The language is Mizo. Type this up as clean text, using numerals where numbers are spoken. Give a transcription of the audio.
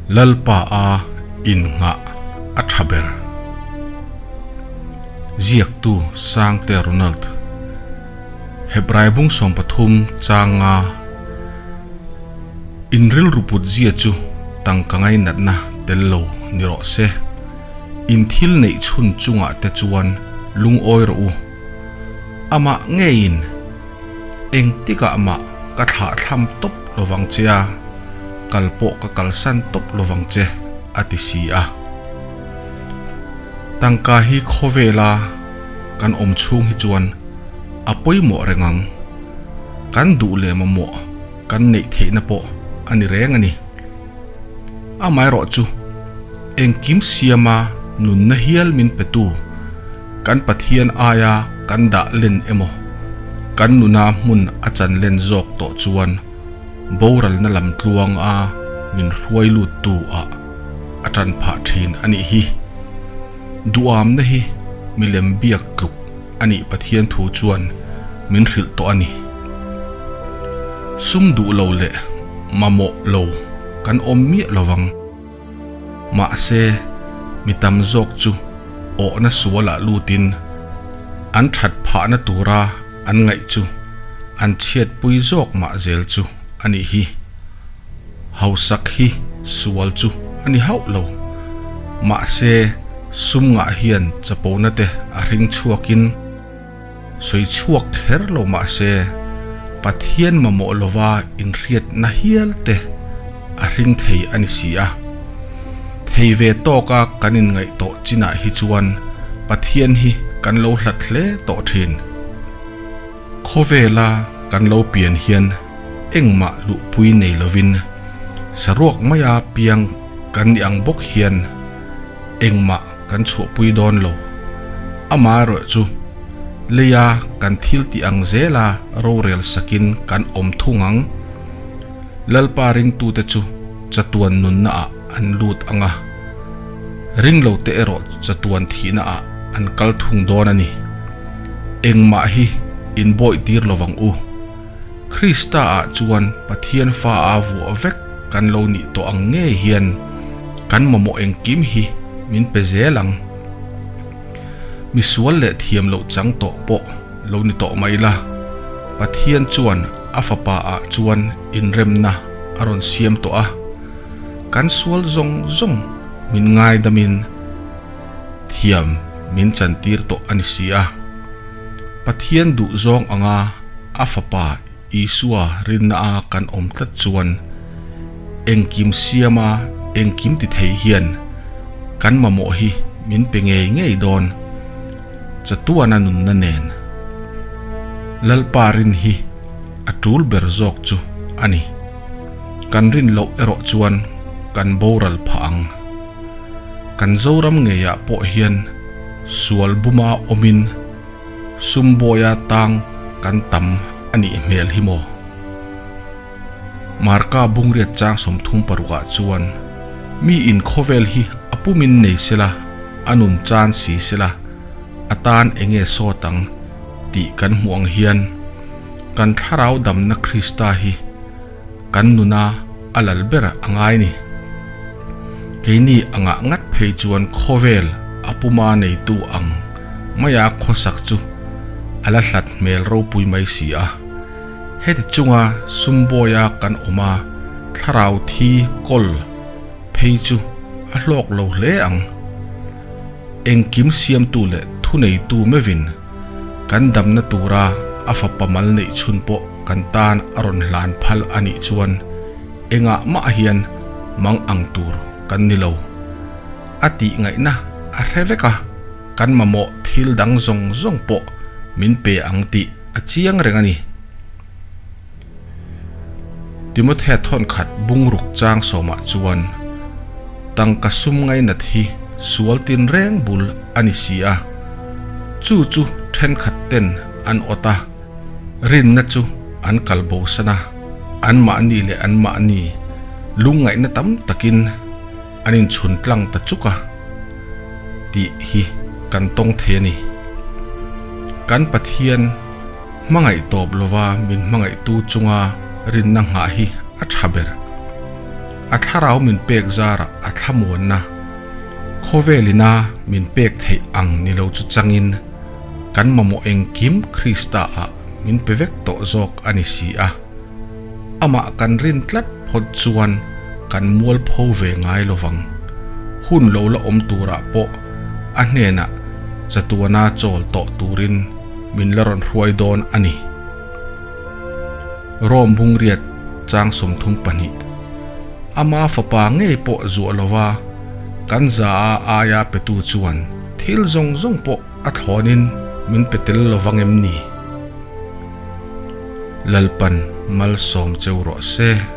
Lalpa a innghah a tha ber. Ziaktu Sangte Ronald. Hebrai bung 13 changa in rilru put zia chu tangka ngainatna tel lo ni rawh se. In thil neih chhun chungah te chuan lungawi rawh u. Amah ngeiin engtikah mah ka thlah thlam tawp lovang che a, kal pawh ka kalsan tawp lovang che, a ti si a. Tangka hi khawvela kan awm chhung hi chuan a pawimawh reng ang. Kan duh leh mamawh kan neih theihna pawh a ni reng a ni. Amaherawhchu, engkim siama nunna hial min petu kan Pathian aia kan dah len emaw, kan nuna hmun a chan len zawk tawh chuan boralna lam tluang a min hruai luttu ah a tan phah thin a nih hi. Duamna hi milem biak tluk a nih Pathian thu chuan min hrilh tawh a ni. Sum duh lo leh mamawh lo kan awm miah lovang. Mahse, mi tam zawk chu awhna sualah lutin an that phahna tura an ngaih chu an chhiatpui zawk mah zel chu a nih hi. Hausak hi sual chu a ni hauh lo. Mahse, sum ngah hian chapona te a hring chhuakin sawi chhuak kher lo mahse, Pathian mamawh lova inhriatna hial te a hring thei a ni si a. Thei ve tawka kan inngaih tawh chinah hi chuan Pathian hi kan lo hlat hle tawh thin. Khawvela kan lo pian hian engmah luhpui nei lovin saruak maia piang kan ni ang bawk hian engmah kan chhuahpui dawn lo. Amaherawh chu leia kan thil tih ang zela rorel sakin kan awm thung ang. Lalpa ringtute chu chatuan nunna ah an lut ang a, ringlote erawh chatuan thihna ah an kal thung dawn a ni. Engmah hi inbawih tir lovang u. Krista ah chuan Pathian fa a vuah vek kan lo nih tawh ang ngei hian kan mamawh engkim hi min pe zel ang. Misual leh thiam loh chang tawh pawh lo ni tawh mai la, Pathian chuan a fapa ah chuan inremna a rawn siam tawh a, kan sual zawng zawng min ngaidamin thiam min chantir tawh a ni si a. Pathian duh zawng anga a Fapa Isua rinna a kan awm tlat chuan engkim siama engkim ti thei hian kan mamawh hi min pe ngei ngei dawn chatuana nunna nen. Lalpa rin hi a tul ber zawk chu a ni. Kan rin loh erawh chuan kan boral phah ang. Kan Zoram ngeiah pawh hian sual buma awmin sum bawia tang kan tam a nih hmel hi maw? Marka bungriat chang 36 ah chuan mi in khawvel hi a pumin nei sela, a nun chan si sela, a tan enge sawt ang tih kan hmuh ang hian kan thlarau damna Krista hi kan nuna a lal ber a ngai ni. Keini angah ngat phei chuan khawvel a puma neitu ang maia khawsak chu a la hlat hmel ropui mai si a. Heti chunga sumbawi-a kan awm a, thlarau thi kawl phei chu a hlawk lo hle ang. Engkim siamtu leh thuneitu meuhin kan damna tura a fapa mal neih chhun pawh kan tan a rawn hlan phal a nih chuan engah mah hian mang ang tur kan ni lo. A tih ngaihna a hre vek a, kan mamawh thil dang zawng zawng pawh min pe ang tih a chiang reng a ni. Timothea thawnkhat bungruk chang sawmah chuan tangka sum ngainat hi sual tinreng bul a ni si a, chu chu thenkhat ten an awt a, rinna chu an kal bosan a, anmahni leh anmahni lungngaihna tam takin an inchhun tlang ta chuk a tih hi kan tawng thei a ni. Kan Pathian. Hmangaih tawp lova min hmangaihtu chunga rinna nghah hi a tha ber. A thlarau min pek zarah a thlamuanna khawvel ina min pek theih ang ni lo chu changin kan mamawh engkim Krista ah min pe vek tawh zawk a ni si a. Amah kan rin tlat phawt chuan kan mualpho ve ngai lovang. Hun lo la awm turah pawh a hnenah chatuana chawl tawh turin min la rawn hruai dawn a ni. Rome bungriat chang 32 Ama fapa ngei pawh zuah lova kan za a aia petu chuan thil zawng zawng pawh a thlawnin min pe tel lo vang em ni? Lalpan malsawm cheu rawh se.